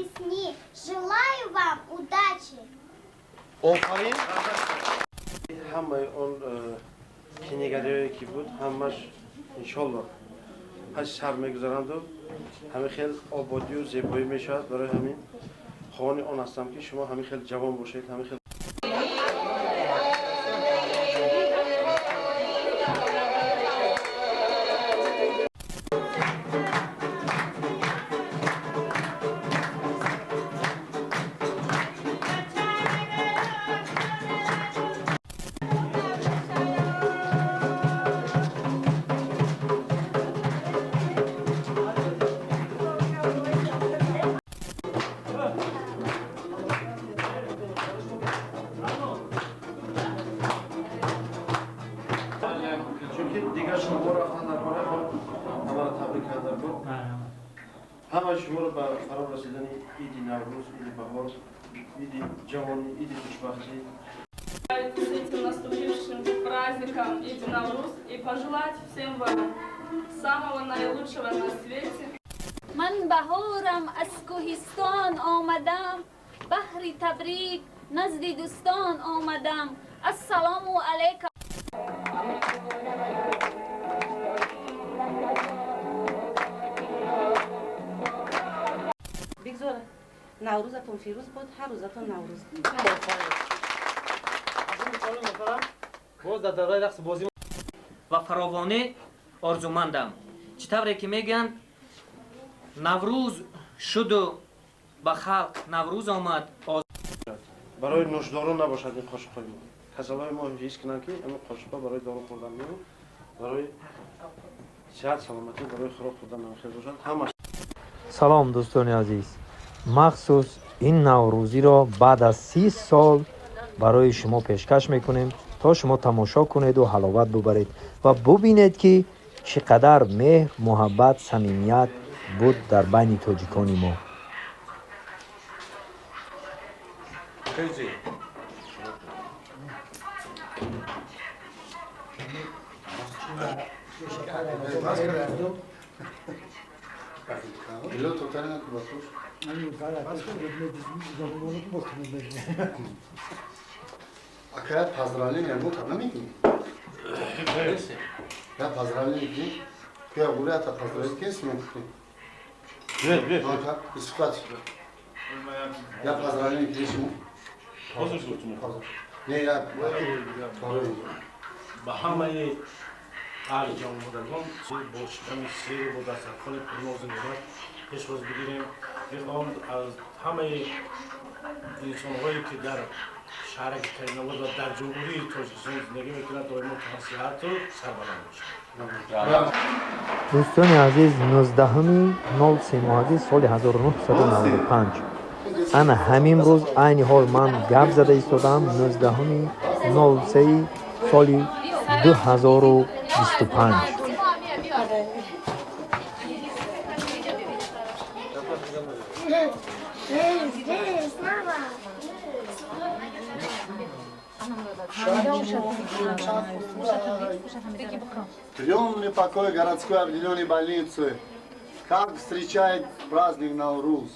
весны. Желаю вам удачи! Офарин! Ҳамаи он кинигариҳое ки буд, ҳамаш иншолло паси сар мегузаранду ҳамин хел ободию зебоӣ мешавад. Барои ҳамин хоҳони он ҳастам, ки шумо ҳамин хел ҷавон бошед, ҳамин хел. Чунки дигар шуморо рафтан дар кор, ҳамаро табрик кардан кор. Ҳамаи шуморо ба фаро расидани иди Наврӯз, иди баҳор, иди ҷавонӣ, иди хушбахтӣ. С этим наступившим праздником Иди Навруз и пожелать всем вам самого наилучшего на свете. Ман баҳорам, аз кӯҳистон омадам, баҳри табрик назди дӯстон омадам. Ассалому алайкум. Бигзор Наврӯзатон фирӯз буд, ҳар рӯзатон Наврӯз. Боз дар давраи рақси бозӣ. Ва фаровонӣ орзумандам. Чӣ тавре ки мегӯянд, Наврӯз шуду ба халқ Наврӯз омад. Барои нӯшдору набошад ин қошиқҳои мо. Касалҳои мо ҳис кунанд, ки ин қошиқҳо барои дору хӯрдан не, барои сиҳат саломатӣ, барои хӯрок хӯрдан хел бошад ҳамаш. Салом, дӯстони азиз! Махсус ин наврӯзиро баъд аз 30 сол барои шумо пешкаш мекунем, то шумо тамошо кунеду ҳаловат бубаред ва бубинед, ки чӣ қадар меҳр, муҳаббат, самимият буд дар байни тоҷикони мо. Хези. Било тотална кубатуш. Ака, поздравление мо каб намекунӣ? Я поздравление ки? Куя гурята поздравить ки сме ки? Исфат. Я поздравление ки шумо? Ҳозир гуфтум. Не, я ба ҳамаи аҳли ҷавонмодагон бо шиками серу бо дастархони пурнозу неъмат пешвоз бигирем. Мехоҳам аз ҳамаи инсонҳое, ки дар шаҳраки Каримобод ва дар Ҷумҳурии Тоҷикистон зиндагӣ мекунанд, доимо тансиҳату сарбаланд бошанд. Дӯстони азиз, 19-уми 03 моҳаги соли 1995, ана ҳамин рӯз, айни ҳол ман гап зада истодаам, 19-уми 03 соли 2025. Здесь, мама. Приемный покой городской объединенной больницы. Как встречает праздник Навруз?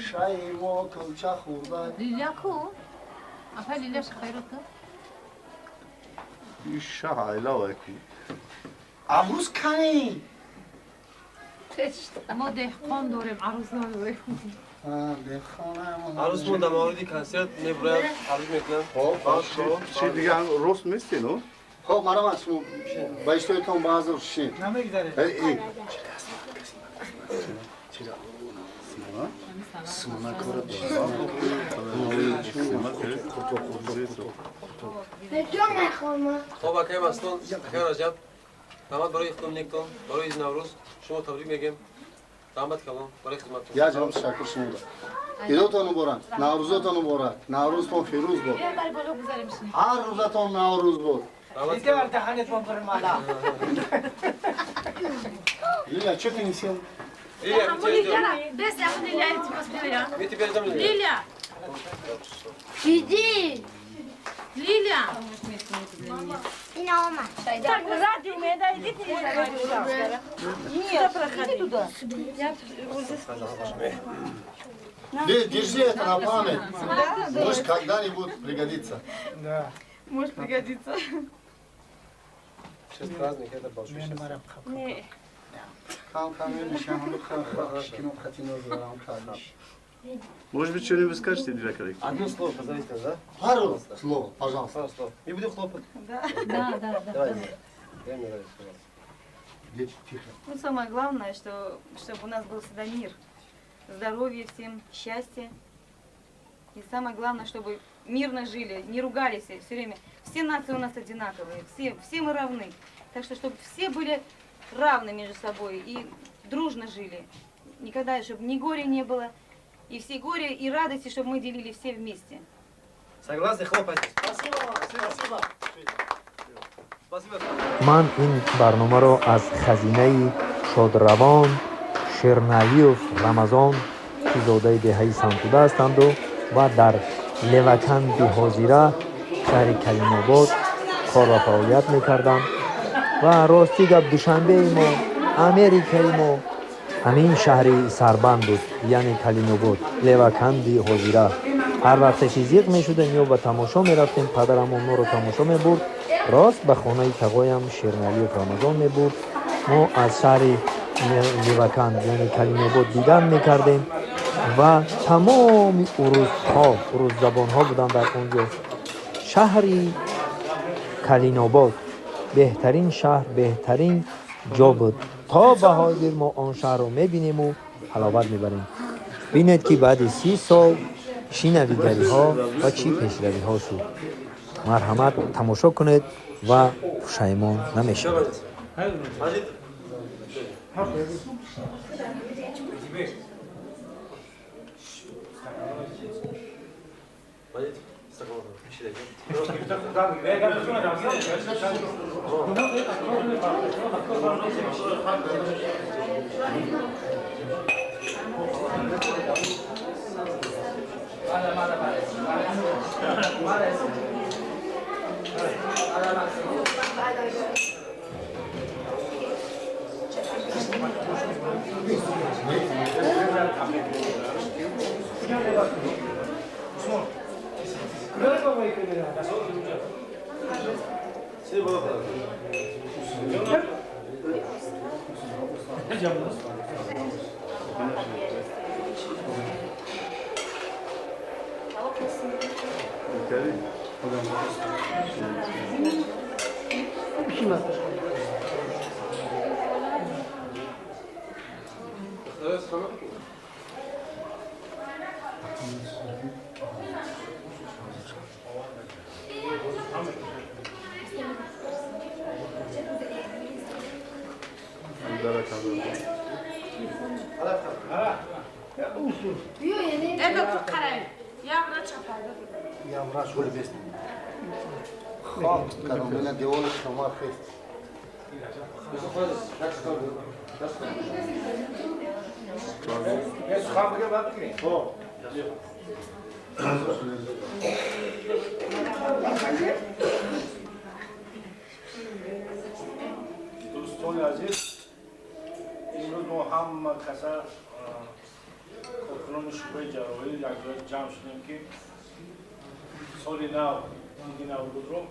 Шай мо кулча хӯрда. Лиля ку? Апа, Лиля хайрута. Иша ҳайла ку. Арӯз кани? Мо деҳқон дорем, арӯз надорем. Арӯз мо дар мавриди консерт мебурад, арӯз мекунам. Чи дига рост мести, ну? Хоб, марҳамат, шумо ба иштоитон баъзур шин. Намегзаред. Симона кора. Пойдем мехоҳам. Хоб, акай Мастон, акай Раҷаб, раҳмат барои иқдоми нектон, барои иди Наврӯз шумо табрик мегем. Раҳмат калом барои хизматтон. Я ҷон, ташаккур шумода. Идотон муборак, Наврӯзотон муборак, Наврӯзтон фирӯз бод. Ҳар рӯзатон Наврӯз бод. Дигар даҳанетон пурмала. Лиля, что ты не сел? Лиля. Иди. Лиля! Так, сзади у меня, да, идите. Нет, иди туда. Держи это на память. Может, когда-нибудь пригодится. Да. Может пригодиться. Сейчас праздник, это большой счастье. Не. Может быть, что-нибудь скажете для коллектива? Одно слово позовите, да? Пару слов, пожалуйста. Пару слов. И будем хлопать. Да. Да, да, да. Давай. Дай мне радость, пожалуйста. Дети, тихо. Ну, самое главное, что, чтобы у нас был всегда мир, здоровье всем, счастье. И самое главное, чтобы мирно жили, не ругались все время. Все нации у нас одинаковые, все мы равны. Так что, чтобы все были равны между собой и дружно жили. Никогда, чтобы ни горя не было, и все горе, и радости, чтобы мы делили все вместе. Согласны? Хлопайте. Спасибо. Спасибо. Спасибо. Ман ин барномаро аз хазинаи шодравон Шерналиев Рамазон, ки зодаи деҳаи Сангтуда ҳастанду ва дар Леваканди ҳозира шаҳри Калинобод кор ва фаъолият мекарданд. Ва рости гап, Душанбеи мо, Америкаи мо ҳамин шаҳри Сарбанд буд, яъне Калинобод, Леваканди ҳозира. Ҳар вақте ки зиқ мешудем ё ба тамошо мерафтем, падарам онҳоро тамошо мебурд, рост ба хонаи тағоям Шерналиев Рамазон мебурд. Мо аз шаҳри Леваканд, яъне Калинобод, дидан мекардем ва тамоми урусҳо, урусзабонҳо буданд дар он ҷо. Шаҳри Калинобод беҳтарин шаҳр, беҳтарин ҷо буд. То ба ҳозир мо он шаҳрро мебинему ҳаловат мебарем. Бинед, ки баъди 30 сол чӣ навигариҳо ва чӣ пешравиҳо шуд. Марҳамат, тамошо кунед ва пушаймон намешавед. Дӯстони азиз, имрӯз мо ҳама каса коркунони шӯъбаи ҷарроҳӣ якҷоя ҷамъ шудем, ки соли нав, иди Наврӯзро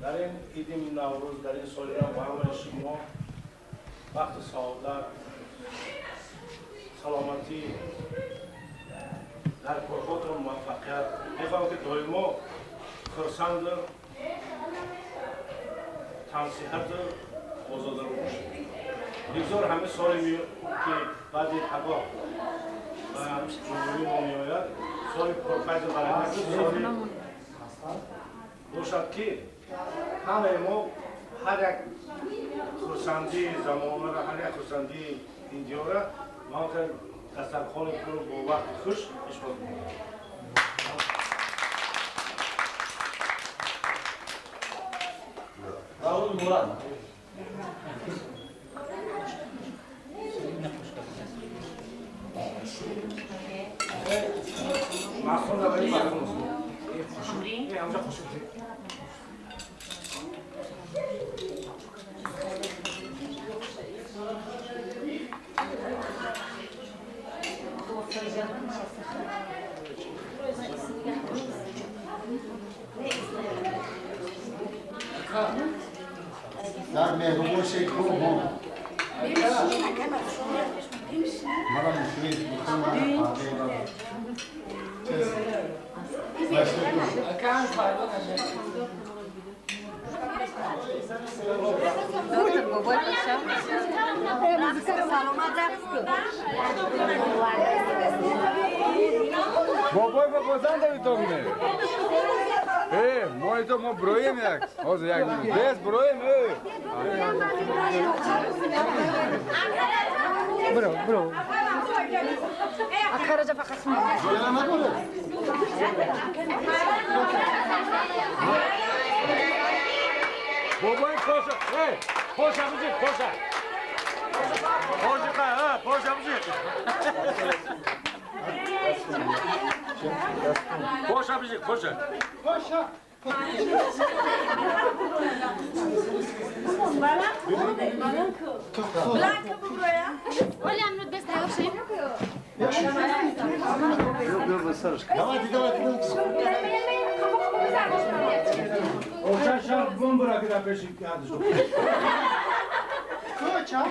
дар ин иди Наврӯз, дар ин соли нав ба ҳамаи шумо бахту саодат, саломатӣ, дар корҳотон муваффақият мехоҳам, ки доимо хурсанду тансиҳату озода бошед. Бигзор ҳамин соли, ки баъди пагоҳ ба ҷумҳурии мо меояд, соли пурфайзу баракату соли бошад, ки ҳамаи мо ҳар як хурсандии замонара, ҳар як хурсандии ин диёра мо дастархони пур бо вақти хуш пешвоз мекунем. در مهربون شکل هم مرا مشکلی بابای بابا داری تو میه мо ито мо броем як ҳозир як бес броем. Бро, бро. Акараҷа фақат. Бобои поша, поша бижи, поша. Поша, поша бижи. Поша бижи, поша. Поша. Давайте, давайте. Оша бомбра кида пеши кадш. Коча.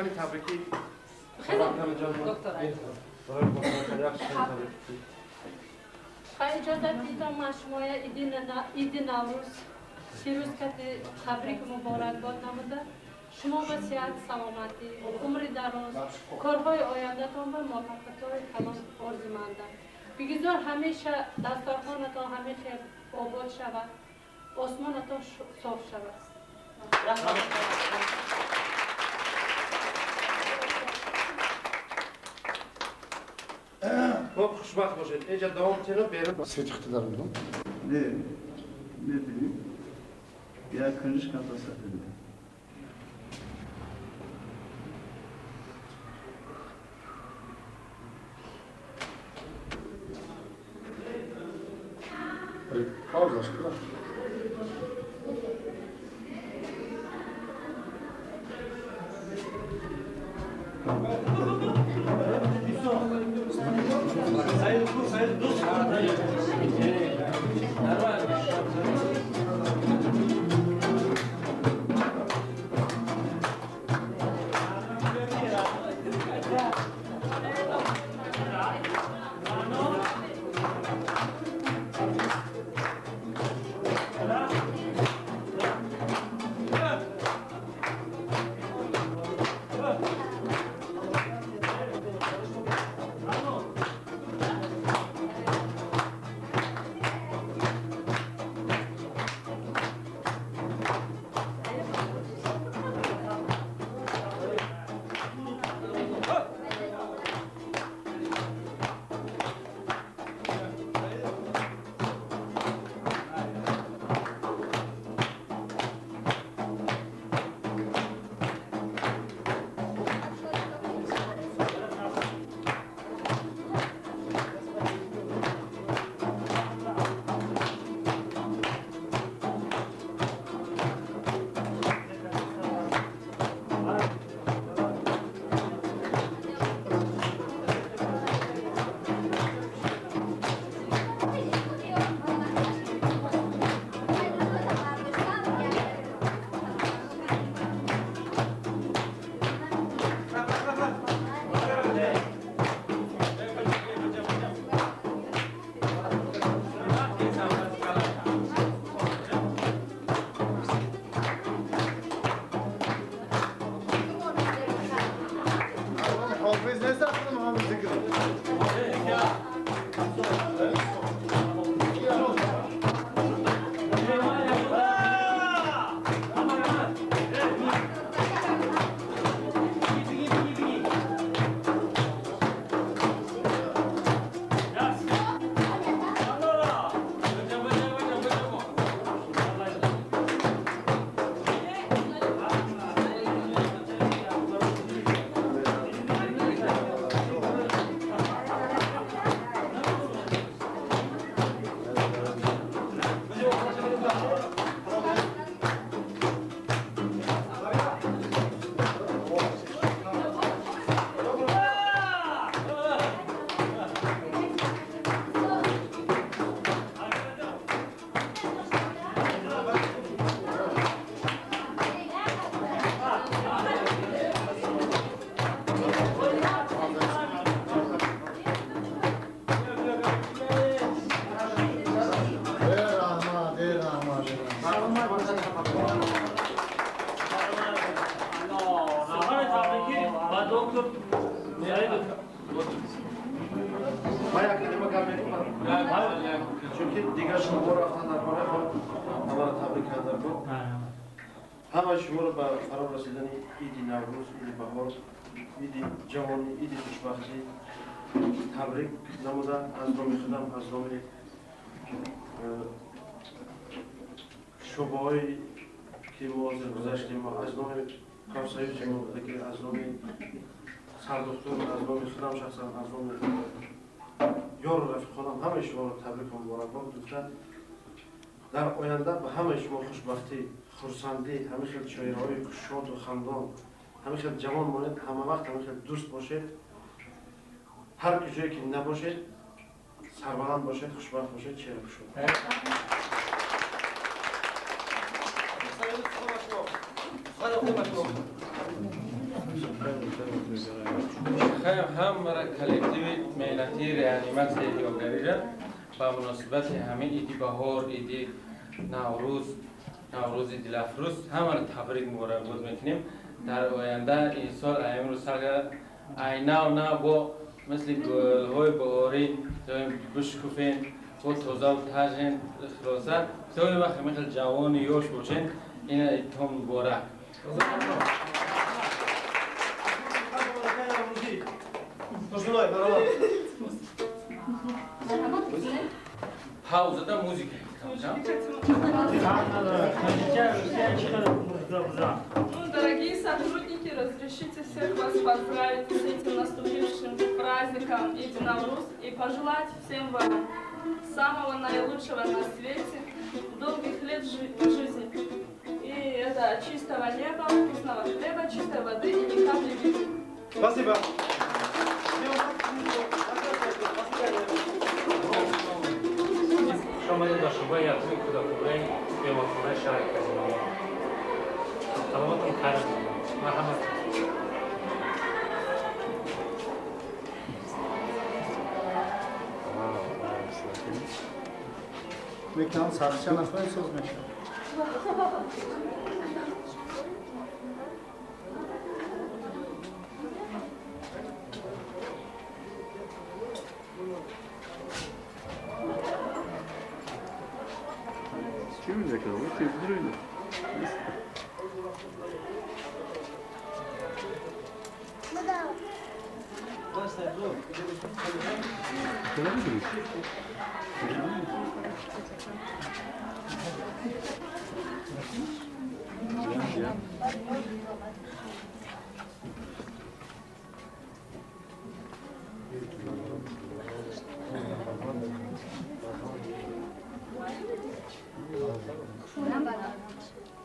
Сухани табрикӣ. Доктор. Барои як сухани табрикӣ. Иҷозат дидам, ман шумоя иди Наврӯз фирӯз кати табрик муборакбод намуда, шумо ба сиҳат, саломатӣ, умри дароз, корҳои ояндатон ба муваффақиятҳои калон орзумандам. Бигизор ҳамеша дастархонатон ҳамин хел обод шавад, осмонатон соф шавад. Хуб, хушбахт бошед. Эҷа давом тено берун. Сечиқтидар будам. Не, не bileyim. Я книжка тасаффур. Пауза шуда. Чунки дигар шуморо рафтан дар кор, ҳамаро табрик кардан кор. Ҳама шуморо ба фаро расидани иди Наврӯз, иди баҳор, иди ҷавонӣ, иди хушбахтӣ табрик намуда, аз номи худам, аз номи шӯъбаҳое ки мо ҳозир гузаштем, аз номи профсоюзи мо, аз номи сардухтур, аз номи худам шахсан, аз номи ёру рафиқонам ҳамаи шуморо табрику муборакбод гуфта, дар оянда ба ҳамаи шумо хушбахтӣ, хурсандӣ, ҳамин хел чоираҳои шоду хандон, ҳамин хел ҷавон монед, ҳама вақт ҳамин хел дӯст бошед, ҳар куҷое ки набошед, сарбаланд бошед, хушбахт бошед, чеҳракушод. Ҳамара коллективи меҳнатии реаниматсияи ёгарира ба муносибати ҳамин иди баҳор, иди Наврӯз, Наврӯзи дилафрӯз ҳамаро табрик муборакбод мекунем. Дар оянда ин сол имрӯз сар ай нав нав бо мисли гулҳои баҳорӣ бишкуфен, бо тозаву тажен, хулоса доим вақт ҳамин хел ҷавону ёш бошен. Ина идтон муборак. Паузада музика. Ну, дорогие сотрудники, разрешите всех вас поздравить с этим наступившим праздником Иди Навруз и пожелать всем вам самого наилучшего на свете, долгих лет жизни. И это чистого неба, вкусного хлеба, чистой воды и ни капли беды. Спасибо. Шомадед ба шӯъбаи якуми кӯдаконаи беморхонаи шаҳри Казиново. Талаботон кард. Марҳамат. Мекунам сарча нахоҳем соз мешавад. Чӣ мекунам? Телевизор.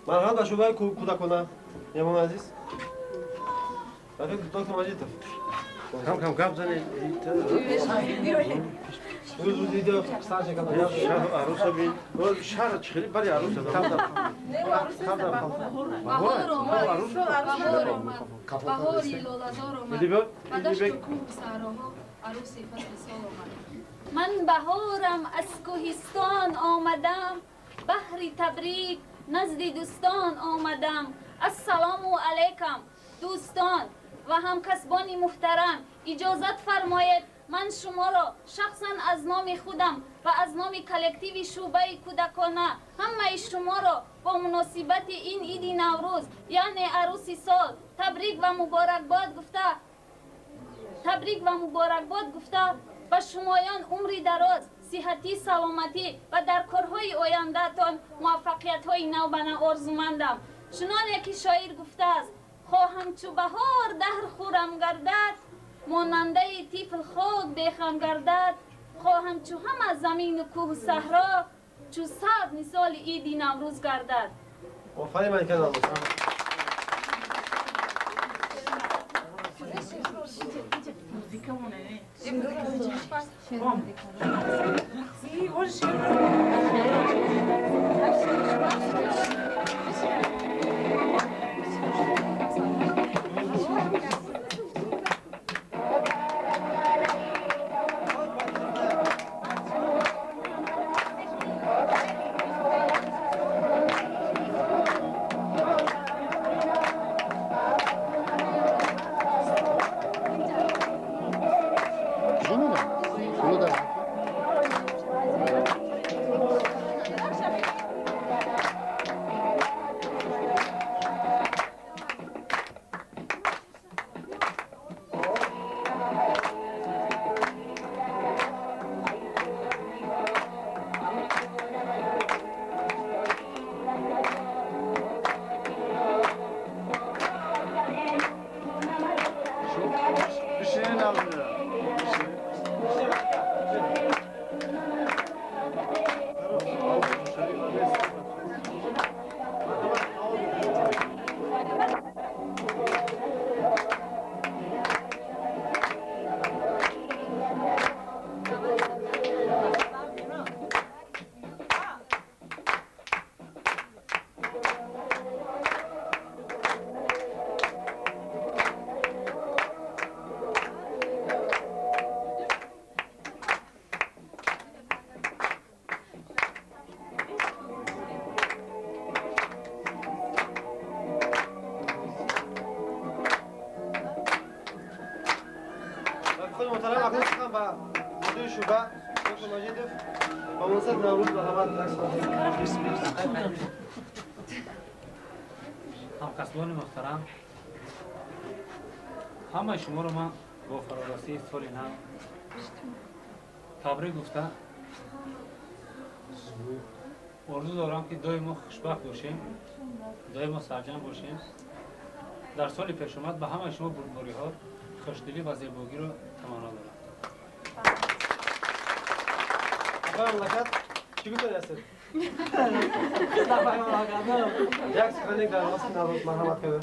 Марҳамат ба шӯъбаи кӯдакона, меҳмони азиз. Рафиқ доктор Маҷитов. Кам кам гап занед. Аруса бин. Шаҳр чӣ хеле бари аруса. Баҳор омад, баҳори лолазор омад, ба дашту кӯҳу саҳроҳо аруси фасли сол омад. Ман баҳорам аз кӯҳистон омадам, баҳри табрик назди дӯстон омадам. Ассалому алайкум, дӯстон ва ҳамкасбони муҳтарам, иҷозат фармоед ман шуморо шахсан аз номи худам ва аз номи коллективи шӯъбаи кӯдакона ҳамаи шуморо бо муносибати ин иди Наврӯз, яъне аруси сол, табрик ва муборакбод гуфта ба шумоён умри дароз, сиҳатӣ, саломатӣ ва дар корҳои ояндаатон муваффақиятҳои навбанав орзумандам. Чуноне ки шоир гуфтааст: хоҳам чу баҳор даҳр хӯрам гардад, монандаи тифл хок бехам гардад, хоҳам чу ҳама замину кӯҳу саҳро, чу сад мисоли иди Наврӯз гардад. Офарин, малика Наврӯз. шуъба доктор Маҷидов ба муносибати Наврӯз марҳамат. Ҳамкасбони муҳтарам, ҳамаи шуморо ман бо фарорасии соли нав табрик гуфта, орзу дорам, ки доимо хушбахт бошем, доимо сарҷамъ бошем. Дар соли пешомад ба ҳамаи шумо бурдбориҳо, хушдилӣ ва зебогиро таманно дорам. Афай мамлакат, чӣ гуфтани ҳастед? Як сухане дар васфи Наврӯз марҳамат карда.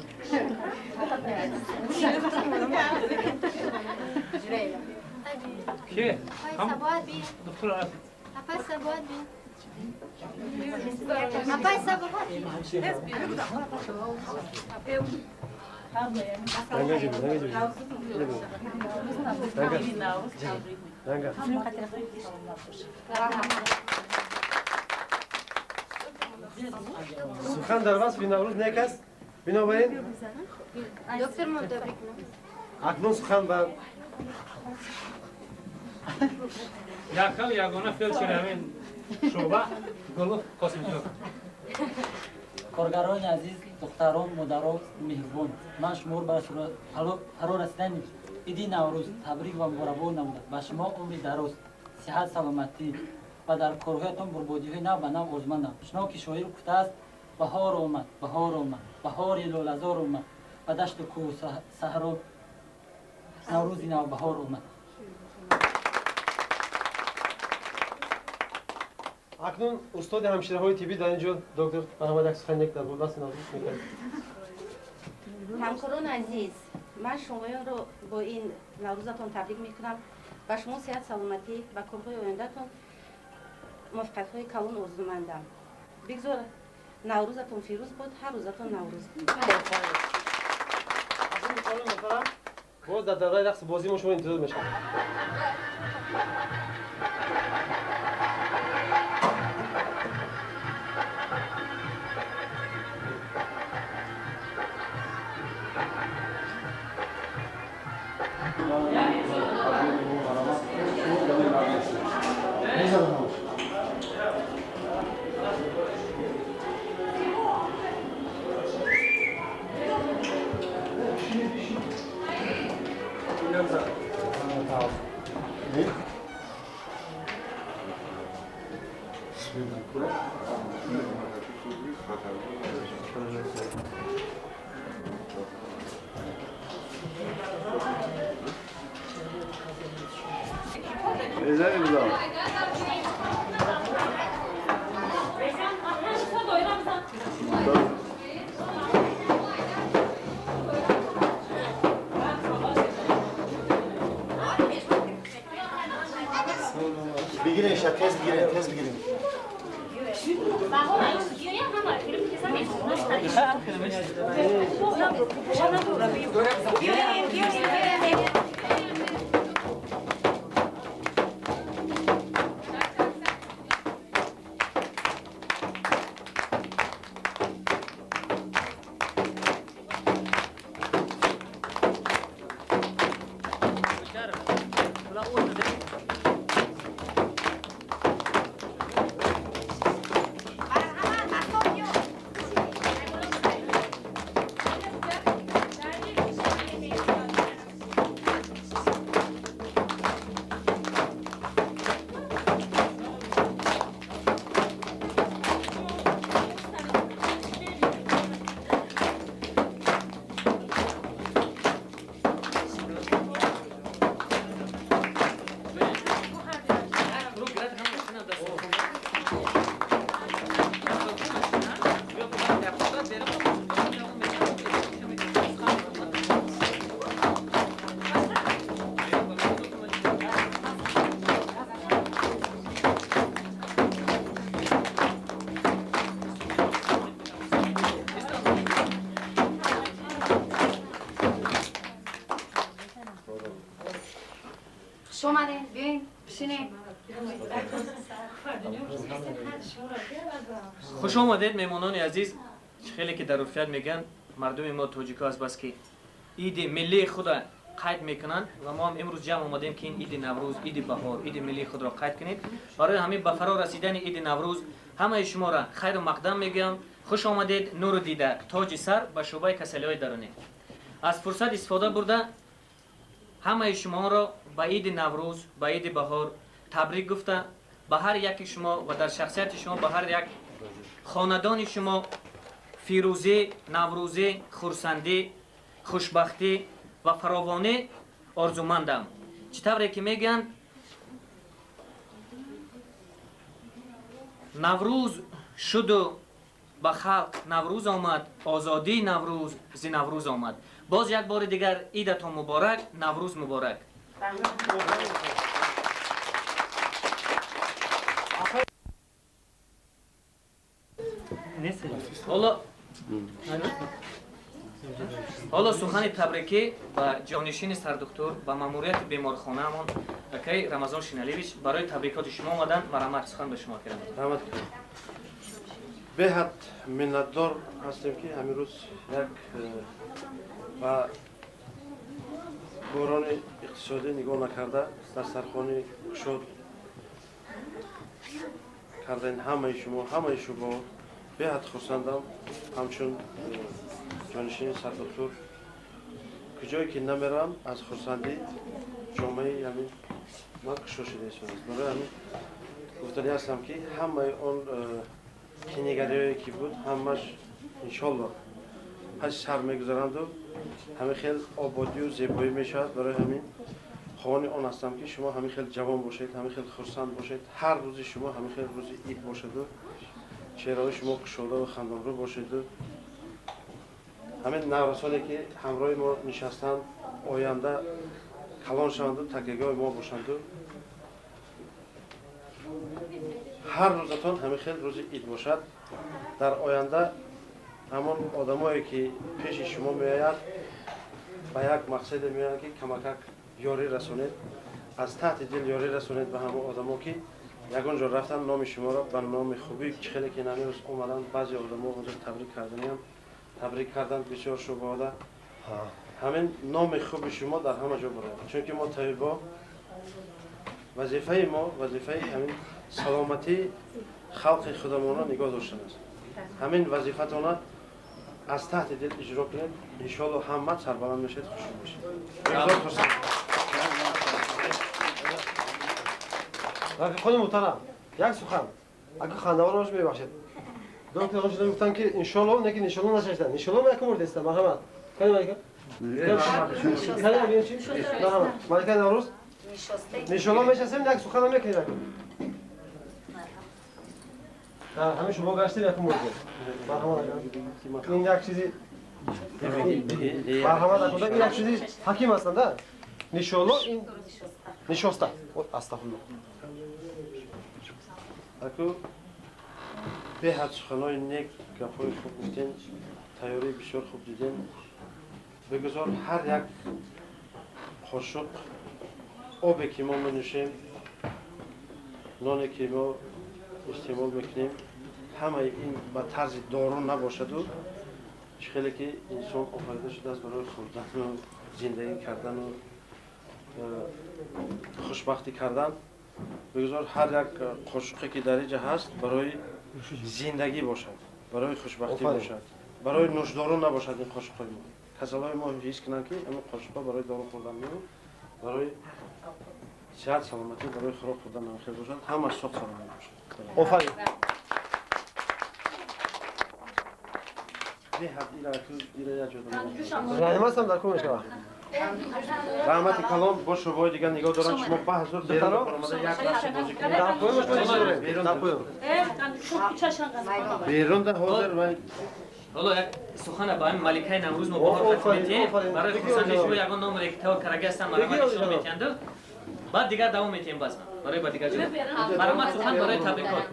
Ки? Доктор. Апай Сабоат би. Апай Сабоат. Ранга, ранга. Сухан дар васфи Наврӯз нек аст, бинобар ин Доктор табрик. Акнун сухан ба Якал ягона фелдшери ҳамин шӯъба Гулов Қосимҷон. Коргарони азиз, духтарон, модарон меҳрубон, ман шуморо ба фаро расидани иди Наврӯз табрик ва муборакбод намуда, ба шумо умри дароз, сиҳат, саломатӣ ва дар корҳоятон бурбодиҳои нав ба нав орзумандам. Чунон ки шоир гуфтааст: «Баҳор омад, баҳор омад, баҳори лолазор омад, ба дашту кӯҳу саҳро наврӯзи навбаҳор омад». Акнун устоди ҳамшираҳои тиббӣ дар ин ҷо, доктор, марҳамат, як сухани нек дар васфи Наврӯз мекард. Ҳамкорони азиз, ман шумоёнро бо ин наврӯзатон табрик мекунам. Ба шумо сиҳат, саломатӣ ва корҳои ояндатон муваффақиятҳои калон орзумандам. Бигзор наврӯзатон фирӯз бод, ҳар рӯзатон наврӯз. Боз дар давраи рақси бозӣ мо шумо интизор мешавем. Бигирен, ша, тез бигирен, тез бигирен. Омадем, биёем, бишинем. Хуш омадед, меҳмонони азиз. Хеле ки дар урфият мегӯянд, мардуми мо, тоҷико, аз бас ки иди миллии худа Қайд мекунанд ва мо ҳам имрӯз ҷамъ омадем, ки ин иди Наврӯз, иди баҳор, иди миллии худро қайд кунед. Барои ҳамин ба фаро расидани иди Наврӯз ҳамаи шуморо хайру мақдам мегӯям. Хуш омадед, нуру дида, тоҷи сар, ба шӯъбаи касалиҳои дарунӣ. Аз фурсат истифода бурда, ҳамаи шуморо ба иди Наврӯз, ба иди баҳор табрик гуфта, ба ҳар яки шумо ва дар шахсияти шумо ба ҳар як хонадони шумо фирӯзӣ, наврӯзӣ, хурсандӣ, хушбахтӣ ва фаровонӣ орзумандам. Чӣ тавре ки мегӯянд, Наврӯз шуду ба халқ Наврӯз омад, озодии Наврӯз зи Наврӯз омад. Боз як бори дигар идатон муборак, Наврӯз муборак. Ҳоло сухани табрикӣ ба ҷонишини сардухтур, ба маъмурияти беморхонаамон акай Рамазон Шиналевич барои табрикоти шумо омаданд. Марҳамат, сухан ба шумо кардам. Раҳмат. Беҳад миннатдор ҳастем, ки ҳамин рӯз як ба бӯҳрони иқтисодӣ нигоҳ накарда, дастархони кушод кардаин ҳамаи шумо, ҳамаи шумо. Беҳад хурсандам, ҳамчун ҷонишини сардухтур куҷое ки намерам, аз хурсандӣ ҷомеаи ҳамин ман кушод шуда истодааст. Барои ҳамин гуфтанӣ ҳастам, ки ҳамаи он кинигариҳое ки буд, ҳамаш иншолло паси сар мегузаранду ҳамин хел ободию зебоӣ мешавад. Барои ҳамин хоҳони он ҳастам, ки шумо ҳамин хел ҷавон бошед, ҳамин хел хурсанд бошед, ҳар рӯзи шумо ҳамин хел рӯзи ид бошаду чеҳраҳои шумо кушода ва хандонрӯ бошеду ҳамин наврасоне ки ҳамроҳи мо нишастанд, оянда калон шаванду такягоҳи мо бошанду ҳар рӯзатон ҳамин хел рӯзи ид бошад. Дар оянда ҳамон одамое ки пеши шумо меояд, ба як мақсаде меоянд, ки камакак ёрӣ расонед, аз таҳти дил ёрӣ расонед ба ҳамон одамо, ки ягон ҷо рафтан, номи шуморо ба номи хубӣ, чӣ хеле ки ҳамин рӯз омаданд, баъзе одамо ҳозир табрик карданиам, табрик карданд бисёр шӯъбаода. Ҳамин номи хуби шумо дар ҳама ҷо барояд, чунки мо табибо вазифаи мо вазифаи ҳамин саломатии халқи худамонро нигоҳ доштан аст. Ҳамин вазифатона аз таҳти дил иҷро кунед, иншоалло ҳамат сарбаланд мешавед, хушнуд мешавед. Рафиқони муҳтарам, як сухан, агар хандавор бош, мебахшед. Доктор ошида гуфтанд, ки иншоалло, лекин иншоалло нашаштанд. Иншоалло ма якум бор дестам. Марҳамат, кани малика, кани абиёчи, марҳамат, маликаи Наврӯз. Иншоалло мешастем, як суханам мекунем. Якум ҳамин шумо гаштем, якум бор. Марҳамат, ин як чизи, марҳамат, ин як чизи ҳаким ҳастанд. Иншоалло ин нишоста. Астағфируллоҳ. Аку беҳад суханҳои нек, гапҳои хуб гуфтем, тайёрии бисёр хуб дидем. Бигузор ҳар як қошуқ обе ки мо менӯшем, ноне ки мо истеъмол мекунем, ҳамаи ин ба тарзи дору набошаду чӣ хеле ки инсон офарида шудааст барои хӯрдану зиндагӣ кардану хушбахтӣ кардан, бигузор ҳар як қошуқе ки дар инҷа ҳаст, барои зиндагӣ бошад, барои хушбахтӣ бошад, барои нӯшдору набошад. Ин қошуқҳои мо, касалҳои мо ҳис кунанд, ки ҳамин қошуқҳо барои дору хӯрдан не, барои сиҳат, саломатӣ, барои хӯрок хӯрдан ҳам хел бошад, ҳамаш соғ саломат бошад. Офарин. Беҳад ира як ҷо. Раҳматам дар кор мешавад. Раҳмати калон. Бо шӯъбаҳои дигар нигоҳ доранд, шумо ба ҳузур берун баромада як рақси бозӣ кунед. Берун да ҳозир. Ҳоло як сухана ба ҳамин маликаи Наврӯз мо баҳор хатм метиҳем. Барои хурсандии шумо ягон номере ки тавр карага ҳастам, марҳамат, шумо метиҳанду баъд дигар давом метиҳем базма барои ба дигар ҷо. Марҳамат, сухан барои табрикот.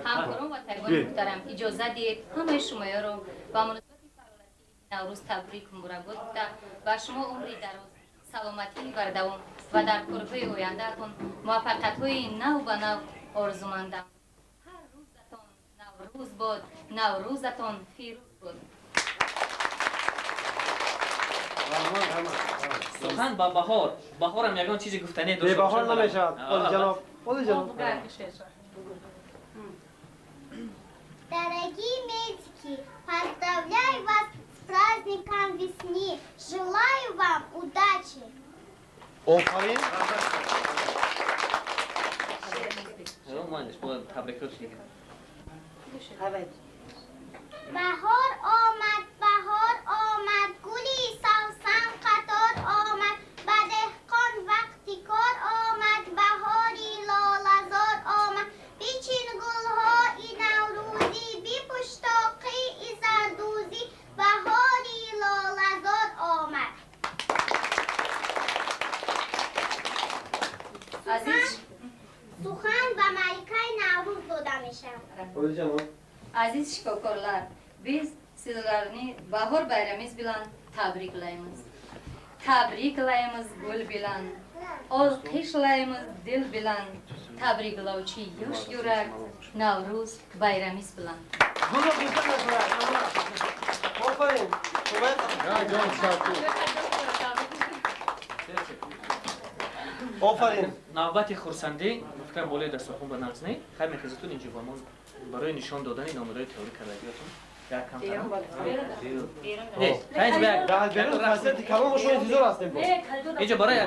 Ҳамкорон ва табибони муҳтарам, иҷоза диҳед ҳамаи шумоёро ба муносибати фарорасии Наврӯз табрик муборакбод гуфта, ба шумо умри дароз, саломатии бардавом ва дар корҳои ояндаатон муваффақиятҳои нав ба нав орзумандам. Ҳар рӯзатон Наврӯз бод, Наврӯзатон фирӯз бод. Сухан ба баҳор. Баҳорам ягон чизи гуфтане дошта бошад. Баҳор намешавад. Олиҷаноб. Олиҷаноб. Дорогие медики, поздравляю вас с праздником весны. Желаю вам удачи. Офарин. Баҳор омад, баҳор омад, гули савсан қатор омад, ба деҳқон вақти кор омад, баҳори лолазор омад. Бичин гулҳои наврӯзӣ, бипӯш тоқии зардӯзӣ, баҳори лолазор омад. Сухан ба маликаи Наврӯз дода мешавад. Aziz shifokorlar, biz sizlarni bahor bayramingiz bilan tabriklaymiz. Tabriklaymiz gul bilan, olqishlaymiz dil bilan, tabriklovchi yosh yurak Navruz bayramingiz bilan. Ofarin. Офарин. Навбати хурсандӣ, фикрам болои дастархон ба нағз не. Хайр мехезатун инҷо ба мо барои нишон додани номерҳои теорӣ кардагиётон як камтар. Не, хайр ба берун хасияти калон шумо интизор ҳастем. Инҷо барои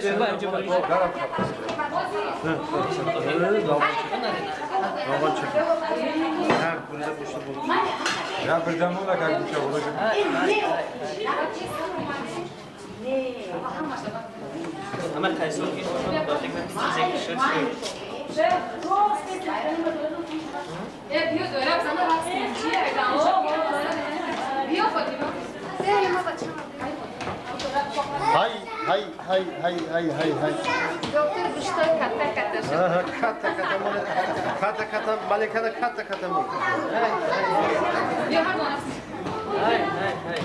шумо инҷо барои Я придумала, как бы Ама қайсор ки шумо ба фикр чизе ки шуд. Ҳай, ҳай, ҳай, ҳай, ҳай, ҳай, ҳай. Доктор гӯштой катта катта шуд. Катта катта мон. Катта катта маликада катта катта мон. Ҳай, ҳай, ҳай.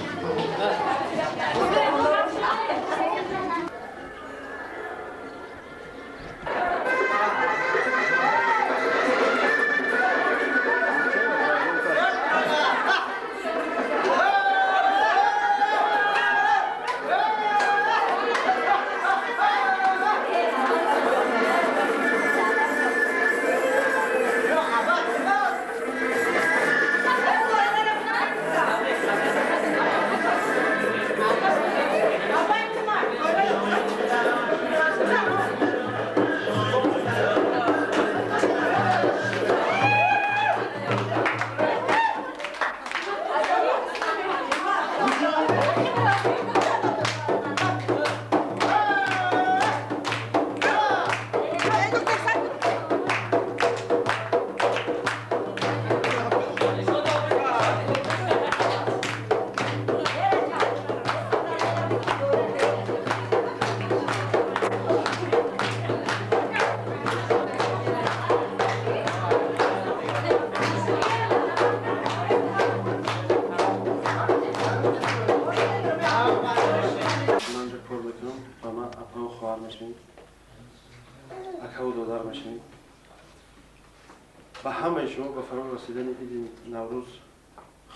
Ба ҳамаи шумо ба фаро расидани иди Наврӯз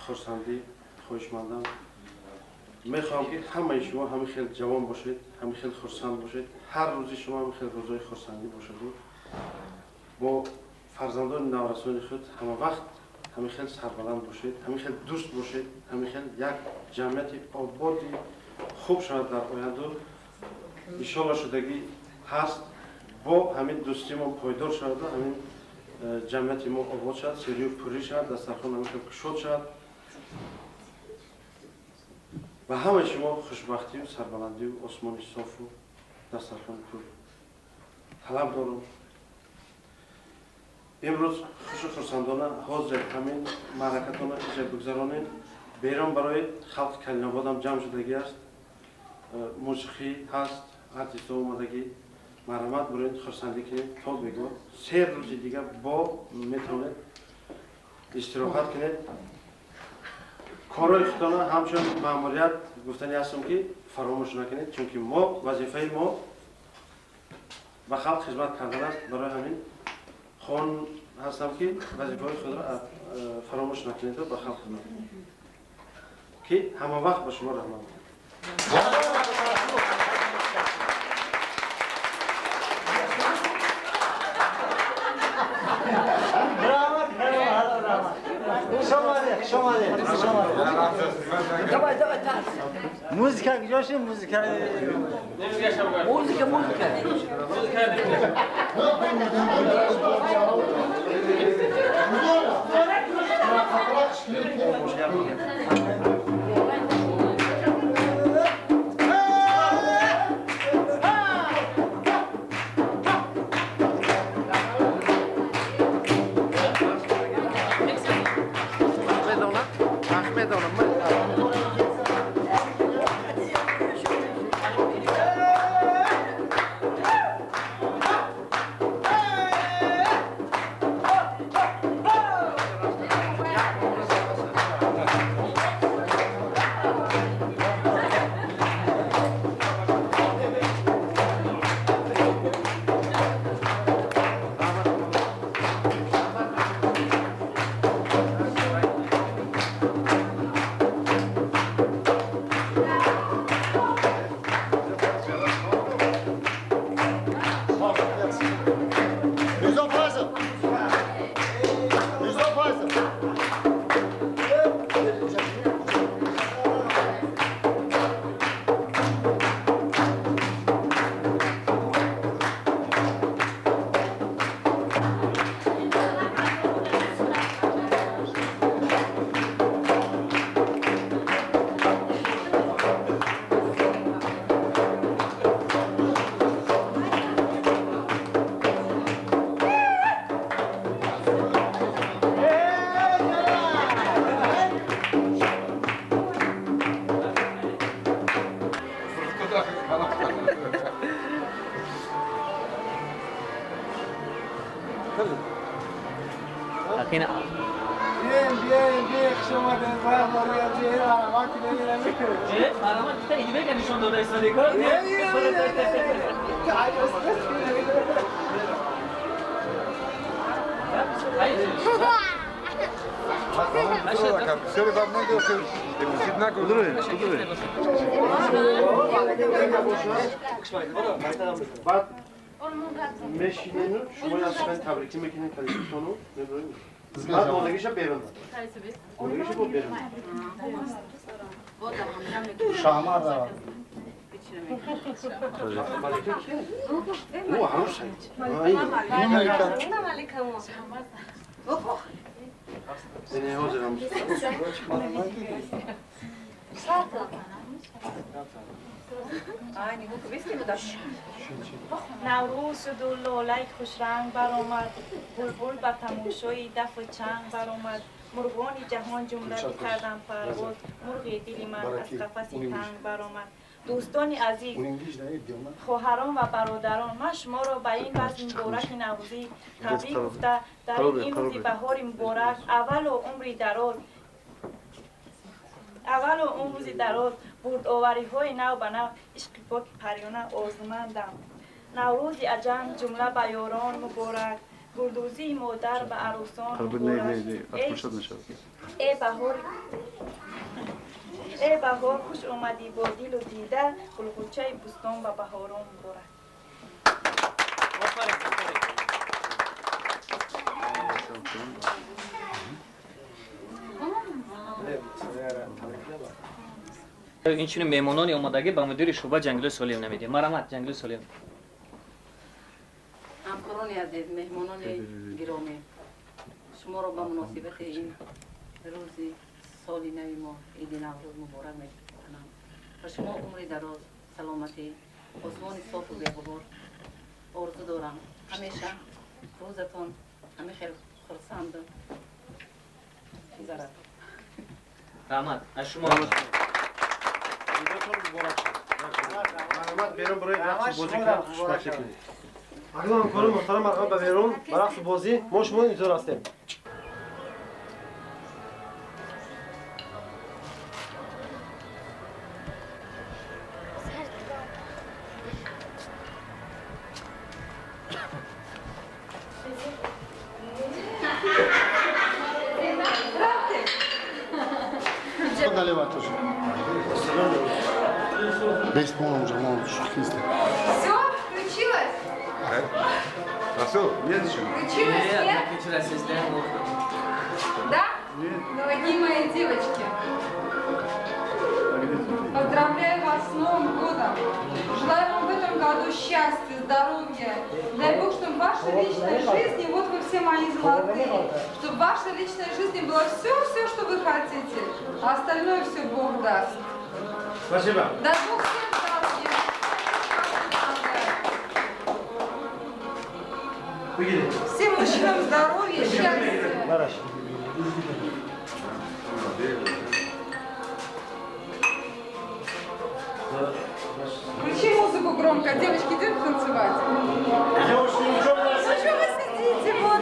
хурсандӣ хоҳишмандам. Мехоҳам ки ҳамаи шумо ҳамин хел ҷавон бошед, ҳамин хел хурсанд бошед, ҳар рӯзи шумо ҳамин хел рӯзҳои хурсандӣ бошаду бо фарзандони наврасони худ ҳама вақт ҳамин хел сарбаланд бошед, ҳамин хел дӯст бошед, ҳамин хел як ҷамъияти ободи хуб шавад дар оянду. Иншолло шудагӣ ҳаст, бо ҳамин дӯстимон пойдор шаваду ҳамин ҷамъияти мо обод шавад, серию пурӣ шавад, дастархон ҳамин хел кушод шавад. Ба ҳамаи шумо хушбахтию сарбаландию осмони софу дастархони пур талаб дорам. Имрӯз хушу хурсандона ҳозир ҳамин маъракатона иҷа бигзаронем. Берон барои халқи Калинободам ҷамъ шудагӣ аст, мусиқӣ ҳаст, артистҳо омадагӣ. Марҳамат бироед хурсандӣ кунед то бегоҳ. 3 рӯзи дигар бо метавонед истироҳат кунед. Корҳои худтона ҳамчун маъмурият гуфтанӣ ҳастам ки фаромӯш накунед, чунки мо вазифаи мо ба халқ хизмат кардан аст. Барои ҳамин хон ҳастам ки вазифаҳои худро фаромӯш накунеду ба халқ хизмат кунед, ки ҳама вақт ба шумо раҳмат. Давай, давай, так. Музыка, где же музыка? Музыка, музыка. Bien, bien, bien, شما мешинену шумо аз сухани табрикӣ мекунед коллективтону мебурем. Баъд мондагиша берун. Мондагиша бо берун. Шаҳмар О, ҳанӯз шаҳид. Не, ҳозирам. Наврӯз шуду лолаи хушранг баромад, булбул ба тамошои дафу чанг баромад, мурғони ҷаҳон ҷумла бикарданд парвоз, мурғи дили ман аз қафаси танг баромад. Дӯстони азиз, хоҳарон ва бародарон, ман шуморо ба ин базми мубораки наврӯзӣ табрик гуфта, дар ин рӯзи баҳори муборак аввалу умри дароз, аввалу умрӯзи дароз, бурдовариҳои нав ба нав, ишқи поки парёна орзумандам. Наврӯзи аҷам ҷумла ба ёрон муборак, гулдӯзии модар ба арӯсон муборак. Э баҳор, хуш омадӣ бо дилу дида, гулғунчаи бӯстон ба баҳорон муборак. Инчунин меҳмонони омодагӣ ба мудири шӯъба Ҷангилӯ Солиев намедиҳем. Марҳамат, Ҷангилӯ Солиев. Ҳамкорони азиз, меҳмонони гиромӣ, шуморо ба муносибати ин рӯзи соли нави мо, иди Наврӯз муборак мекунам. Ба шумо умри дароз, саломатӣ, осмони софу беғубор орзу дорам. Ҳамеша рӯзатон ҳаме хел хурсанду гузарад. Раҳмат, аз шумо. Марҳамат, берун барои рақсу бозӣ кунед, хушбахтӣ кунед. Акнун ҳамкорони муҳтарам, марҳамат ба берун ба рақсу бозӣ, мо шумо интизор ҳастем. Бес полном уже, мол, шухист. Все, включилось? Расул, нет еще? Включилось, нет? Включилась, система. Да? Нет. Дорогие мои девочки, поздравляю вас с Новым годом. Желаю вам в этом году счастья, здоровья. Дай Бог, чтобы в вашей личной жизни, вот вы все мои золотые, чтобы в вашей личной жизни было все-все, что вы хотите, а остальное все Бог даст. Спасибо. Дай Бог всем здоровья. Всем мужчинам здоровья, счастья. Включи музыку громко, девочки идут танцевать. Девушки, ну что вы сидите? Вот,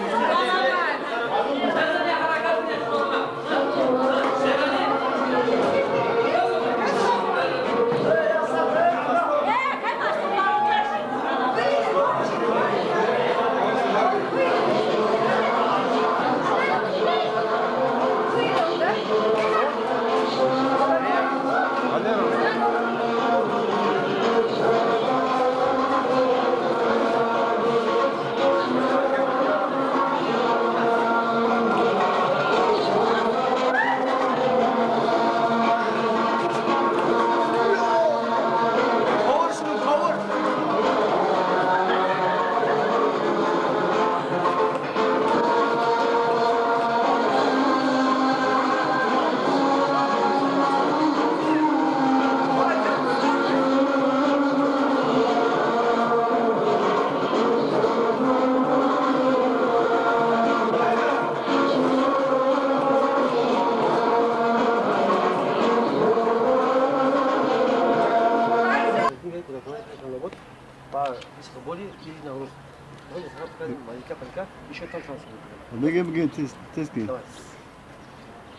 Беги, беги, тез, тез ки.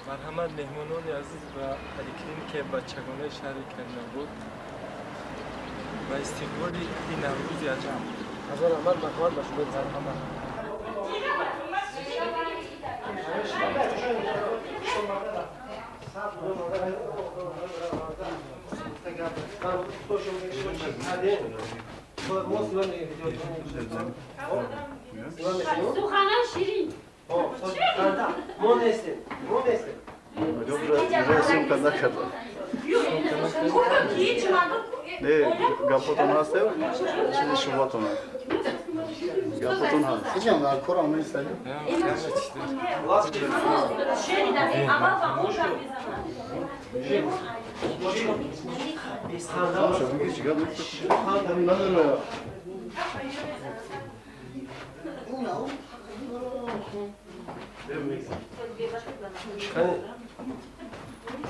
Марҳамат, меҳмонони азиз, ба поликлиникаи бачагонаи шаҳри Калинобод ба истиқболи иди Наврӯзи аҷам. Ҳазор раҳмат, марҳамат ба шумо. Марҳамат. Сухана ширин. Мо нестем, мо нестем. Съёмка накарда. Не, гапотон ҳаст, чизи шуматон ҳаст. Гапотон ҳаст. Ҳеҷам дар корам нест.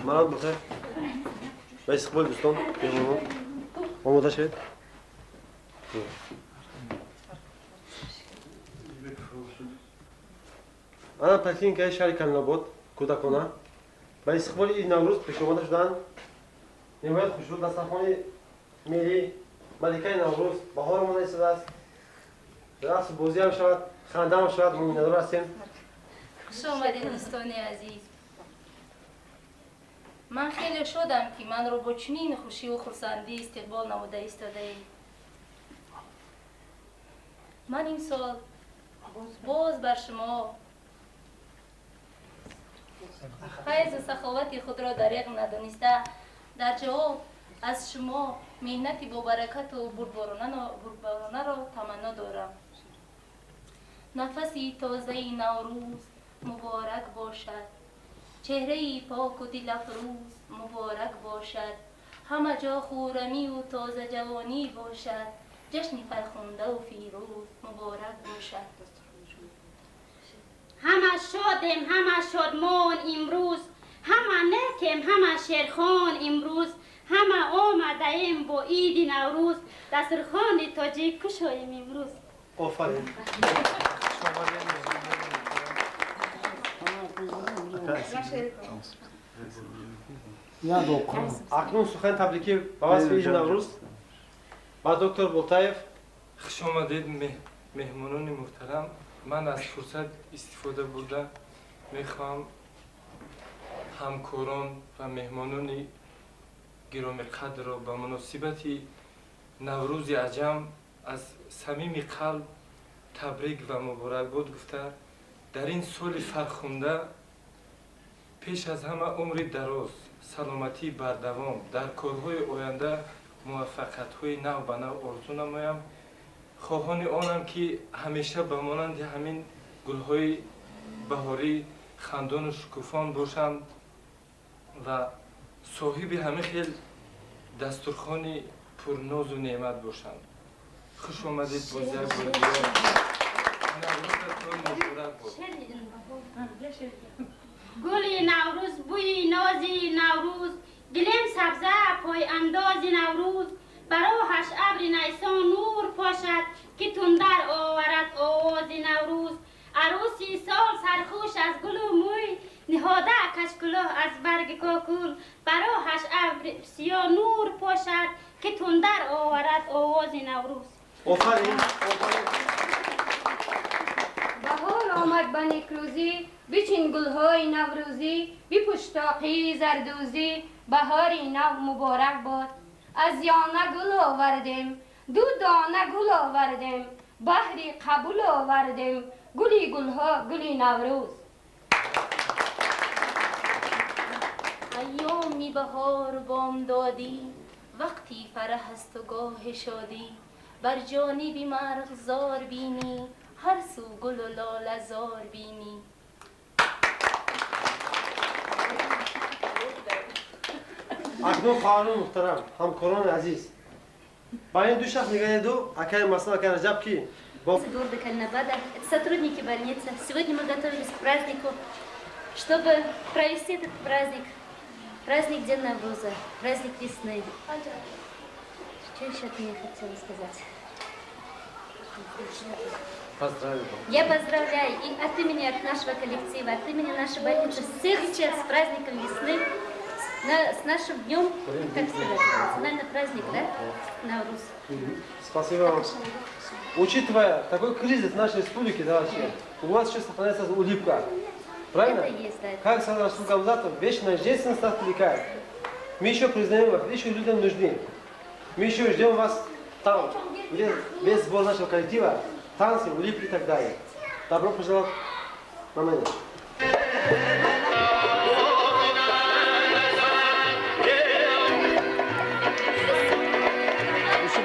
Марат бахайр. Ба истиқболи дӯстон, меҳмонон омода шавед. Ана поликлиникаи шаҳри Калинобод кӯдакона ба истиқболи иди Наврӯз пешомада шуданд. Ниҳоят хушрӯ дастархони миллӣ, маликаи Наврӯз баҳор омода истодааст. Рақсу бозӣ ҳам шавад, ханда ҳам шавад, мо миннатдор ҳастем. Хуш омадед, дӯстони азиз. Ман хеле шодам, ки манро бо чунин хушиву хурсандӣ истиқбол намуда истодаед. Ман имсол боз бар шумо файзу саховати худро дареғ надониста, дар ҷавоб аз шумо меҳнати бобаракату бурдборонаро таманно дорам. Нафаси тозаи Наврӯз муборак бошад, чеҳраи поку дилафрӯз муборак бошад, ҳама ҷо хуррамию тозаҷавонӣ бошад, ҷашни фархундаву фирӯз муборак бошад. Ҳама шодем, ҳама шодмон имрӯз, ҳама некем, ҳама шерхон имрӯз, ҳама омадаем бо иди Наврӯз, дастурхони тоҷик кушоем имрӯз. Офарин. Акнун сухани табрикӣ ба васфи иди Наврӯз ба доктор Болтаев. Хуш омадед, меҳмонони муҳтарам. Ман аз фурсат истифода бурда мехоҳам ҳамкорон ва меҳмонони гиромиқадрро ба муносибати Наврӯзи аҷам аз самими қалб табрик ва муборакбод гуфта, дар ин соли фархунда пеш аз ҳама умри дароз, саломатии бардавом, дар корҳои оянда муваффақиятҳои нав ба нав орзу намоям. Хоҳони онам, ки ҳамеша ба монанди ҳамин гулҳои баҳорӣ хандону шукуфон бошанд ва соҳиби ҳамин хел дастурхони пурнозу неъмат бошанд. Хуш омадед боз як бор дигар. Наврӯзатон муборак бод. Гули Наврӯз, бӯи нози Наврӯз, гилем сабза пойандози Наврӯз, ба роҳаш абри найсон нур пошад, ки тундар оварад овози Наврӯз. Арӯси сол сархуш аз гулу мӯй, ниҳода кашкулоҳ аз барги кокул, ба роҳаш абри сиё нур пошад, ки тундар оварад овози Наврӯз. Офарин. Баҳор омад ба некрӯзӣ, бичин гулҳои наврӯзӣ, бипӯш тоқии зардӯзӣ, баҳори нав муборак бод. Аз ёна гул овардем, ду дона гул овардем, баҳри қабул овардем, гули гулҳо, гули Наврӯз. Айёми баҳору бомдодӣ, вақти фараҳ асту гоҳи шодӣ, бар ҷониби марғзор бинӣ, ҳар су гулу лолазор бинӣ. Акнун, хоҳарони муҳтарам, ҳамкорони азиз, ба ин ду шахс нигареду, акаи Масал, акаи Раҷаб, ки бо Города Калинабада. Это сотрудники больницы. Сегодня мы готовились к празднику, чтобы провести этот праздник. Праздник День Навруза, праздник весны. Что еще от меня хотела сказать? Поздравляю. Я поздравляю и от имени от нашего коллектива, от имени нашей больницы всех всех с праздником весны, с нашим днем, как сказать, национальный праздник, да? Навруз. Спасибо вам. Учитывая такой кризис в нашей республике, да, вообще, у вас еще сохраняется улыбка. Правильно? Это есть, да. Как сказал Расул Гамзатов, вечная женственность нас привлекает. Мы еще признаем вас, вы еще людям нужны. Мы еще ждем вас там, где весь сбор нашего коллектива, танцы, улыбки и так далее. Добро пожаловать на меня. Еще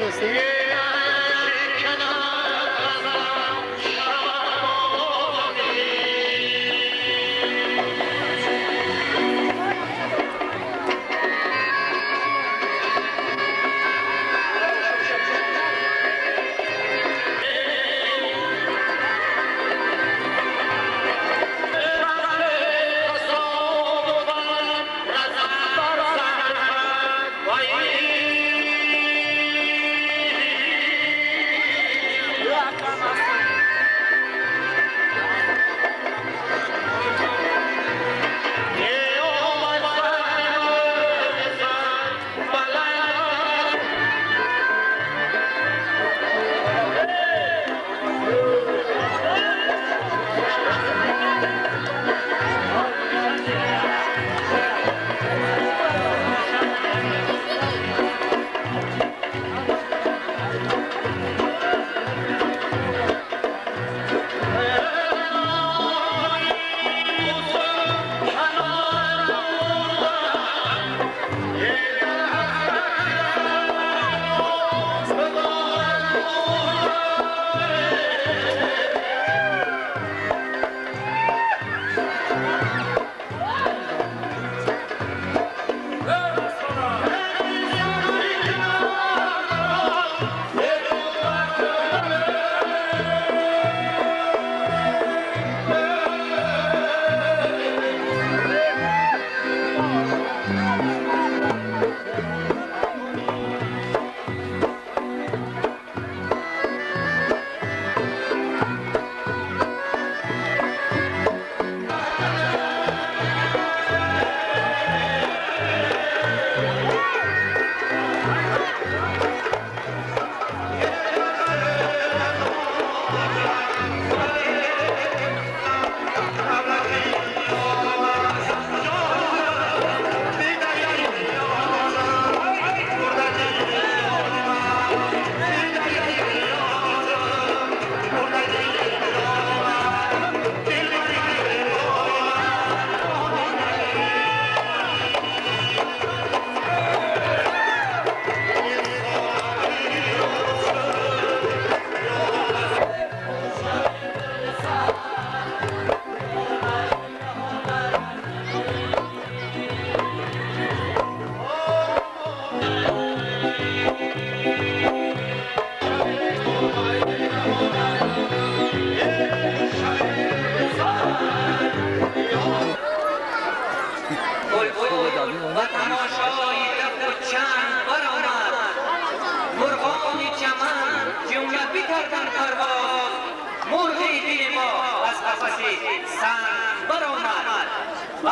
санг баромад.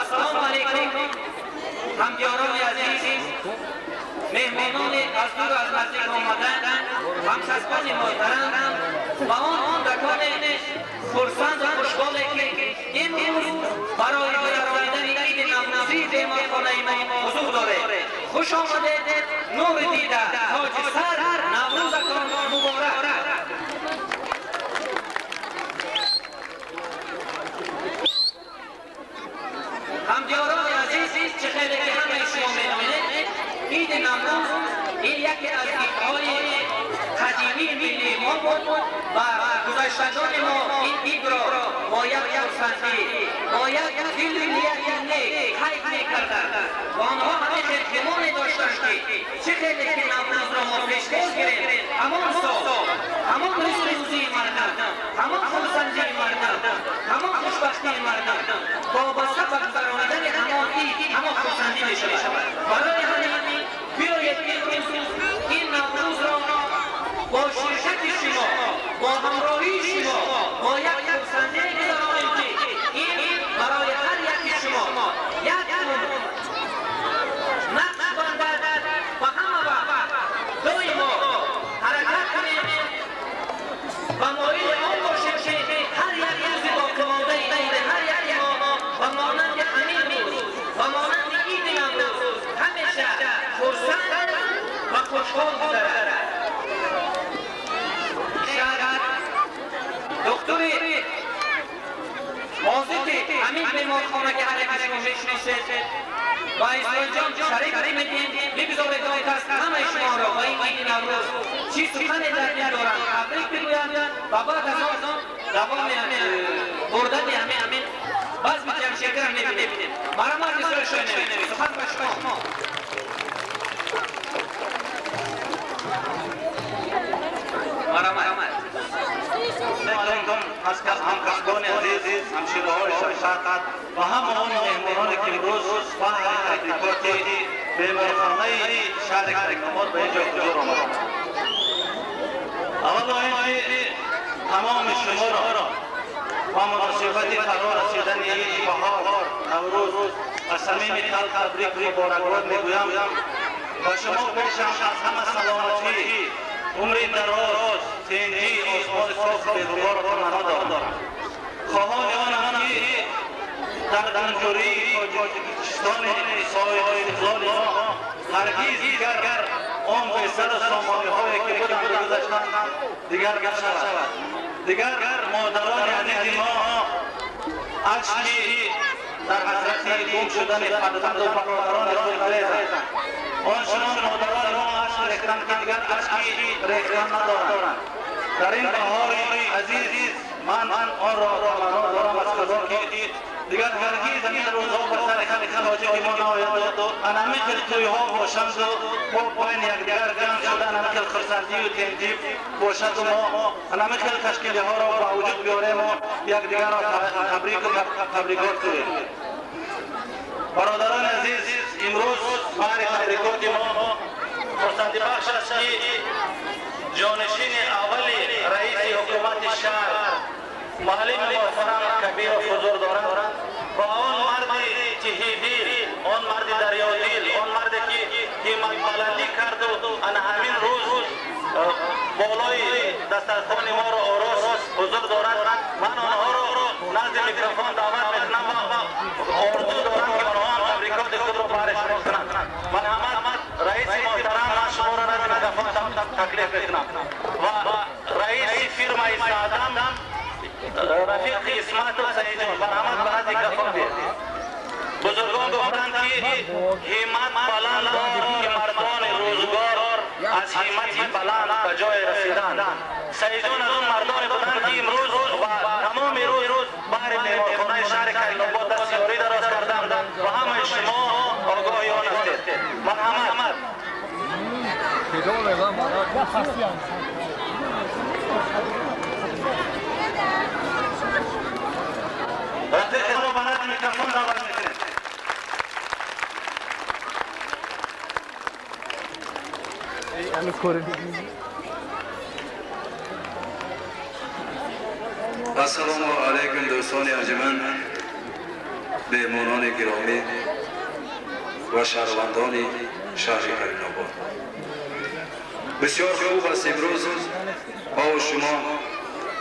Ассалому алайкум, ҳамдиёрони азиз, меҳмонони аз дур аз наздик омада, ҳамкасбони муҳтарам ва он кӯдакони хурсанду хушболе ки имрӯз барои гузаронидани иди наврӯзии беморхонаи мо ҳузур доред. Хуш омадед, нури дида, тоҷи сар, Наврӯзатон муборак. Ҳамдиёрони азиз, чӣ хеле ки ҳамаи шумо медонед, иди Наврӯз ин яке аз идҳои қадимии миллии мо буд ва гузаштагони мо ин идро бо як хурсандӣ, бо як дилу нияти нек қайд мекарданд ва онҳо ҳамин хел гумоне доштанд ки чӣ хеле ки Наврӯзро мо пешвоз гирем, ҳамон сол, ҳамон ризқу рӯзии мардум, ҳамон хурсандии мардум, ҳамон хушбахтии мардум вобаста ба гузаронидани ҳамон ид, ҳамон хурсандӣ мешавад. Барои ҳамин биёед имрӯз ин Наврӯзро бо ширкати шумо, бо ҳамроҳии шумо, бо як хурсандӣ гузаронем ки ин барои ҳар яки шумо як нақш бандад ва ҳама вақт доимо ҳаракат кунем ва моили он бошем ки ҳар як рӯзи боқимондаи умри ҳар яки мо ба монанди ҳамин рӯз, ба монанди иди Наврӯз ҳамеша хурсанд ва хушҳол гузарад. Доктори ҳозири ҳамин беморхона ки ҳар яки шумо мешиносед ва Исроилҷон шарик медиҳем, бигузоред он кас ҳамаи шуморо ба ин иди Наврӯз чӣ сухане дар дил доранд табрик бигӯянд ва баъд аз он давоми бурдани ҳамин базми ҷамшедиро мебинем. Марҳамат, Исроил Шоҳинович, сухан ба шумо. Марҳамат. Алайкум ҳамкасбони азиз, ҳамшираҳои шафқат ва ҳама он меҳмононе ки имрӯз баҳри табрикоти беморхонаи шаҳри Каримобод ба ин ҷо ҳузур омаданд. Аввало ин ки тамоми шуморо ба муносибати фаро расидани иди баҳор Наврӯз аз самими қалб табрик муборакбод мегӯям ва шумо пешам аз ҳама саломатӣ, умри дароз, тинҷӣ, осмони соф бегуборро таманно дорам. Хоҳони онам ки дар ҷумҳурии Тоҷикистони соҳиби истиқлоли мо ҳаргиз дигар он бесару сомониҳое ки буданд гузаштанд дигар нашавад. Дигар модарони азизи мо ашки дар ҳасрати гум шудани фарзанду бародарони худ нарезанд. Он чунон модарони мо ашк рехтанд ки дигар ашки рехтан надоранд. Дар ин баҳори азиз ман онро таманно дорам аз Худо ки дигар ҳаргиз ин рӯзҳо ба сари халқи тоҷики мо наояд ана ҳамин хел тӯйҳо бошанду мо байни якдигар ҷамъ шуда ана ҳамин хел хурсандию тинҷӣ бошаду мо ана ҳамин хел ташкилиҳоро ба вуҷуд биёрему якдигарро табрику табрикот кунем. Бародарони азиз, имрӯз баҳри табрикоти мо хурсандибахш аст ки ҷонишини аввали раиси ҳукумати шаҳр муаллими муҳтарам Кабиров ҳузур доранд ва он марди тиҳидил, он марди дарёдил, он марде ки ҳимматбаландӣ карду ана ҳамин рӯз болои дастархони моро орост ҳузур дорад. Ман онҳоро назди микрофон даъват мекунам ва орзу дорам ки онҳо ҳам табрикоти худро баҳри шумо кунанд. Марҳамат, раиси муҳтарам, ман шуморо назди микрофон таклиф мекунам ва раиси фирмаи Саадам рафиқи Исматов Саидҷон, марҳамат, ба назди микрофон биёед. Бузургон гуфтанд ки ҳиммат баланд дор ки мардони рӯзгор аз ҳиммати баланд ба ҷое расиданд. Саидҷон аз он мардоне буданд ки имрӯз ва тамоми рӯз баҳри беморхонаи шаҳри Каримобод даст ёрӣ дароз карданд ва ҳамаи шумо огоҳи он ҳастед. Марҳамат. Рафиқро ба назди микрофон даъват мекунем. Ассалому алайкум дӯстони арҷманд, меҳмонони гиромӣ ва шаҳрвандони шаҳри Калинобод. Бисёр хуб аст имрӯз мо шумо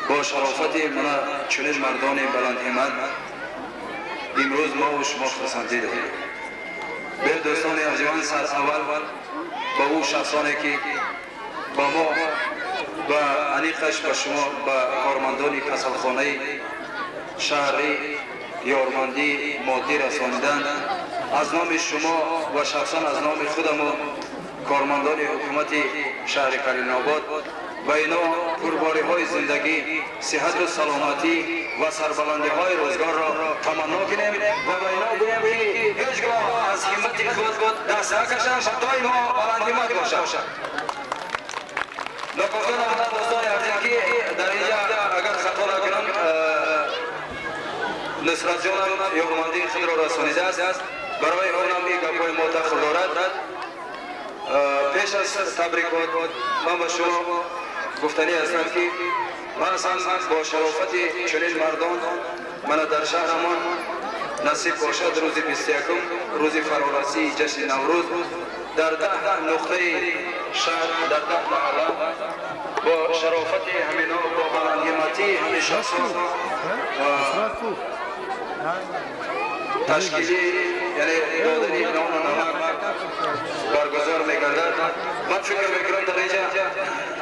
бо шарофати мана чунин мардони баландҳиммат имрӯз мо шумо хурсандӣ дорем. Бе дӯстони арҷманд, сар аввал ба ӯ шахсоне ки ба мо ба аниқаш ба шумо ба кормандони касалхонаи шаҳрӣ ёрмандии моддӣ расониданд, аз номи шумо ва шахсан аз номи худамо кормандони ҳукумати шаҳри Калинобод ба ино пурбориҳои зиндагӣ, сиҳату саломатӣ ва сарбаландиҳои рӯзгорро таманно кунем ва ба ино гӯем ки ҳеҷ гоҳ аз ҳиммати худ даст накашанд ва доимо баландҳиммат бошанд. Нагуфта намонад дӯстони азиз ки дар инҷа агар хато накунам Нусратҷонам ёрмандии худро расонидааст. Барои онам ин гапҳои мо дахл дорад. Пеш аз табрикот ман ба шумо гуфтанӣ ҳастам ки баъзан бо шарофати чунин мардон мана дар шаҳрамон насиб бошад рӯзи 21 рӯзи фарорасии ҷашни Наврӯз дар 10 нуқтаи шаҳр, дар 10 маҳалла бо шарофати ҳамино, бо баландҳимматии ҳамин шахсон ташкили яъне додани нону намак баргузор мегардад. Ман фикр мекунам дар инҷа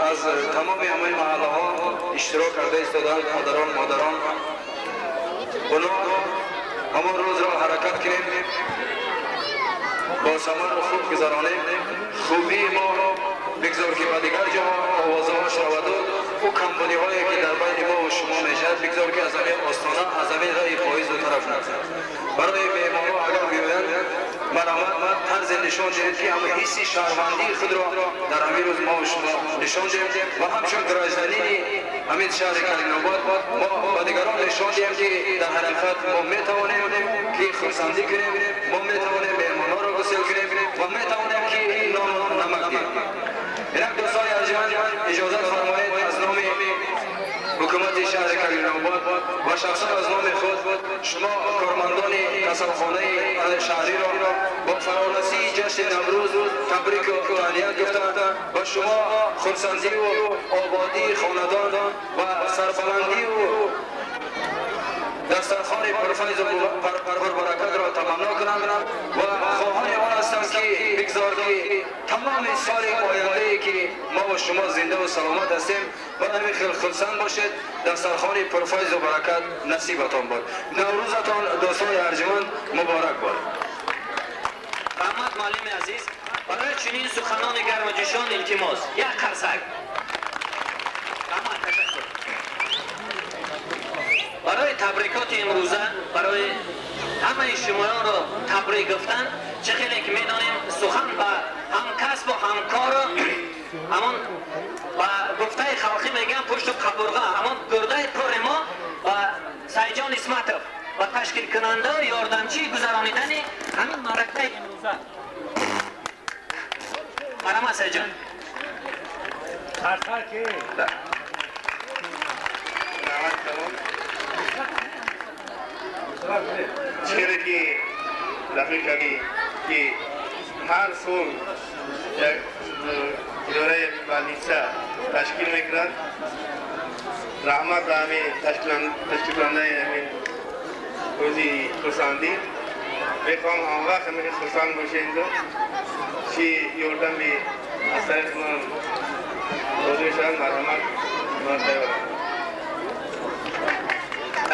аз тамоми ҳамаи маҳаллаҳо иштирок карда истоданд падарон, модарон. Оно ҳамон рӯзро ҳаракат кунем, бо самару хуб гузаронем. Хубии мо бигзор ки ба дигар ҷоҳо овозаҳо шаваду ӯ камбудиҳое ки дар байни мо ва шумо мешавад бигзор ки аз ҳамин остона, аз ҳамин раи поиз ду тараф нагзарад. Барои меҳмонҳо агар биёянд марҳамат тарзе нишон диҳед ки ҳама ҳисси шаҳрвандии худро дар ҳамин рӯз мо ва шумо нишон диҳем ва ҳамчун гражданини ҳамин шаҳри Калинобод мо ба дигарон нишон диҳем ки дар ҳақиқат мо метавонем ки хурсандӣ кунем, мо метавонем меҳмонҳоро гусел кунем ва метавонем ки нону намак диҳем. Инак дӯстони арҷманд, иҷозат фармоед аз номи ҳукумати шаҳри Калинобод ва шахсан аз номи худ шумо кормандони касалхонаи шаҳриро бо фарорасии ҷашни Наврӯз табрику таҳният гуфта ба шумо хурсандиву ободии хонадон ва сарбаландиву дастархони пурфайзу пурбаракатро таманно кунам ва хоҳони он ҳастам ки бигзор ки тамоми соли ояндае ки мо ва шумо зинда ва саломат ҳастем ба ҳамин хел хурсанд бошед, дастархони пурфайзу баракат насибатон бод. Наврӯзатон дӯстони арҷманд муборак бод. Раҳмат муаллими азиз, барои чунин суханони гарму ҷӯшон илтимос як қарсак. Раҳмат, ташаккур. Барои табрикоти имрӯза барои ҳамаи шумоёнро табрик гуфтан, чӣ хеле ки медонем сухан ба ҳамкасбу ҳамкору ҳамон ба гуфтаи халқӣ мегӯям пушту қабурға, ҳамон гурдаи пури мо ба Сайҷон Исматов ва ташкилкунанда ёрдамчии гузаронидани ҳамин маъракаи имрӯза. Марҳамат Сайҷон. Чизе ки рафиқ кардӣ ки ҳар сол як идораи больница ташкил мекунад, раҳмат ба ҳамин ташкилкунандаи ҳамин рӯзи хурсандӣ. Мехоҳам ҳамвақт ҳамин хурсанд бошем, чи ёрдами аз тарафи ман дода мешавад, марҳамат ман тайёрам.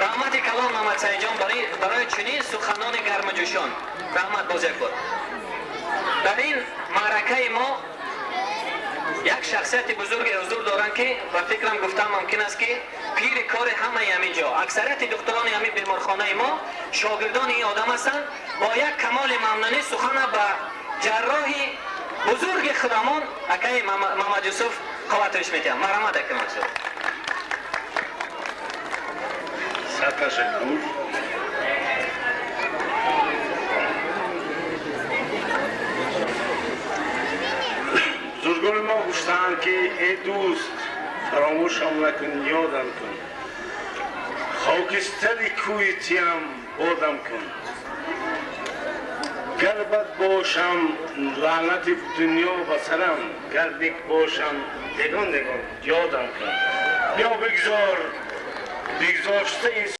Раҳмати калон Мамад Сайҷон барои чунин суханони гарму ҷӯшон. Раҳмат боз як бор. Дар ин маъракаи мо як шахсияти бузурге ҳузур доранд ки ба фикрам гуфтан мумкин аст ки пири кори ҳамаи ҳамин ҷо, аксарияти духтурони ҳамин беморхонаи мо шогирдони ин одам ҳастанд. Бо як камоли мамнунӣ сухана ба ҷарроҳи бузурги худамон акаи Мамад Юсуф қувватович медиҳам. Марҳамат акаи Мамад Юсуф. Сад ташаккур. Бузургони мо гуфтаанд ки эй дӯст, фаромӯшам накун, ёдам кун. Хокистари кӯи тиям бодам кун. Гар бад бошам, лаънати дунё ба сарам, гар нек бошам, ягон ягон ёдам кун. Биё, бигзор бигзошта ин.